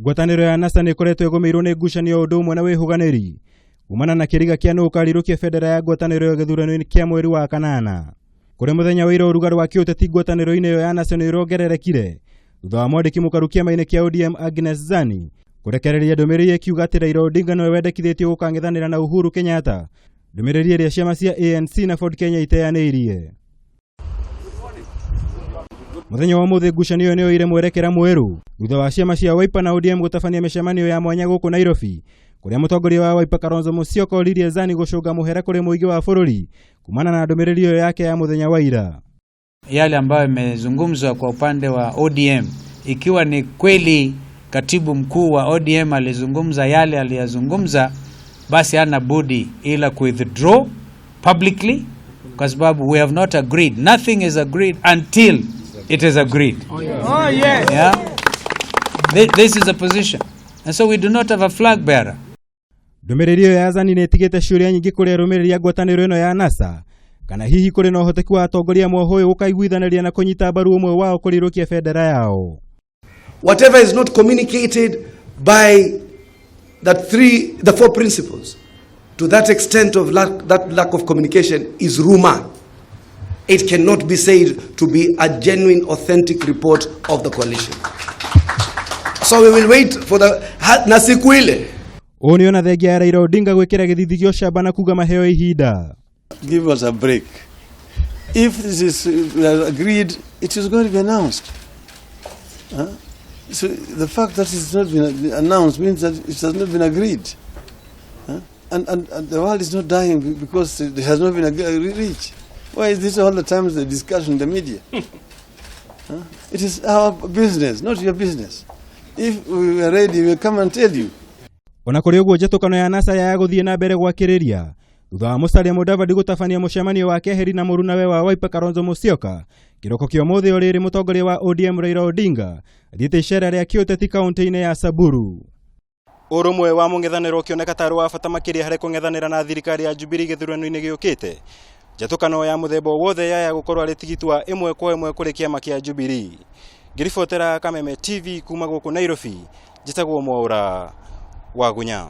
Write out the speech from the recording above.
Ngwatanĩro ya NASA nĩ ĩkoretwo ĩgũmĩirwo nĩ ngucanio o ũndũ ũmwe na wĩhũganĩri kumana na kĩriga kĩa nũ ũkarirũkia bendera ya ngwatanĩro ĩyo gĩthurano-inĩ kĩa mweri wa kanana. Kũrĩ mũthenya wa ira ũrugarĩ wa kĩũteti ngwatanĩro-inĩ ĩyo ya NASA nĩ ũrongererekire thutha wa mwandĩki mũkaru kĩama-inĩ kĩa ODM Agnes Zani kũrekereria ndũmĩrĩri ĩkiuga atĩ Raila Odinga nĩwe wendekithĩtio gũkang'ethanĩra na Uhuru Kenyatta, ndũmĩrĩri ĩrĩa ciama cia ANC na Ford Kenya iteanĩirie. Mũthenya wa ũmũthĩ ngucanio ĩyo nĩyoire mwerekera mwerũ thutha wa ciama cia Wiper na ODM gũtabania mĩcemanio ya mwanya gũkũ Nairobi, kũrĩa mũtongoria wa Wiper Kalonzo Musyoka oririe Zani gũcũnga mũhera kũrĩ mũingĩ wa bũrũri kumana na ndũmĩrĩri ĩyo yake ya mũthenya wa ira. Yale ambayo yamezungumzwa kwa upande wa ODM, ikiwa ni kweli katibu mkuu wa ODM alizungumza yale aliyazungumza, basi hana budi ila withdraw publicly, kwa sababu we have not agreed. Nothing is agreed until it is agreed. Oh, yes. Yeah? This is a position. And so we do not have a flag bearer. Ndũmĩrĩri ĩyo ya Zani nĩ ĩtigĩte ciũria nyingĩ kũrĩ arũmĩrĩri a ngwatanĩro ĩno ya NASA, kana hihi kũrĩ na ũhoteku wa atongoria mwoho ũyũ gũkaiguithanĩria na kũnyita mbaru ũmwe wao kũrirũkia bendera yao. Whatever is not communicated by the four principles, to that extent of lack, that lack of communication is rumor. It cannot be said to be a genuine, authentic report of the coalition. So we will wait for the na siku ile. Ũũ nĩ ona thengia ya Raila Odinga gwĩkĩra gĩthithi gĩa ũcamba na kuga maheo ihinda. Give us a break. If this is agreed, it is going to be announced. Huh? So the fact that it's not been announced means that it has not been agreed. Huh? And the world is not dying because it has not been reached. Why is this all the time the discussion in the media? Huh? It is our business, not your business. If we were ready, we'll come and tell you. Ona kũrĩ ũguo, njatũkano ya NASA yaya gũthiĩ na mbere gwakĩrĩria thutha wa Musalia Mudavadi gũtabania mũcemanio wa keheri na mũrunawe wa Wiper Kalonzo Musyoka kĩroko kĩa ũmũthĩ. O rĩrĩ, mũtongoria wa ODM Raila Odinga athiĩte icera rĩa kĩũteti kaunti-inĩ ya Samburu. Ũrũmwe wa mũng'ethanĩro ũkĩoneka tarĩ wa bata makĩria harĩ kũng'ethanĩra na thirikari ya Jubilee gĩthurano-inĩ gĩũkĩte, njatũkano ya mũthemba o wothe yaya gũkorwo arĩ tigiti wa ĩmwe kwa ĩmwe kũrĩ kĩama kĩa Jubilee. Ngĩribotera Kameme TV kuma gũkũ Nairobi, njĩtagwo Mwaũra Wagunya.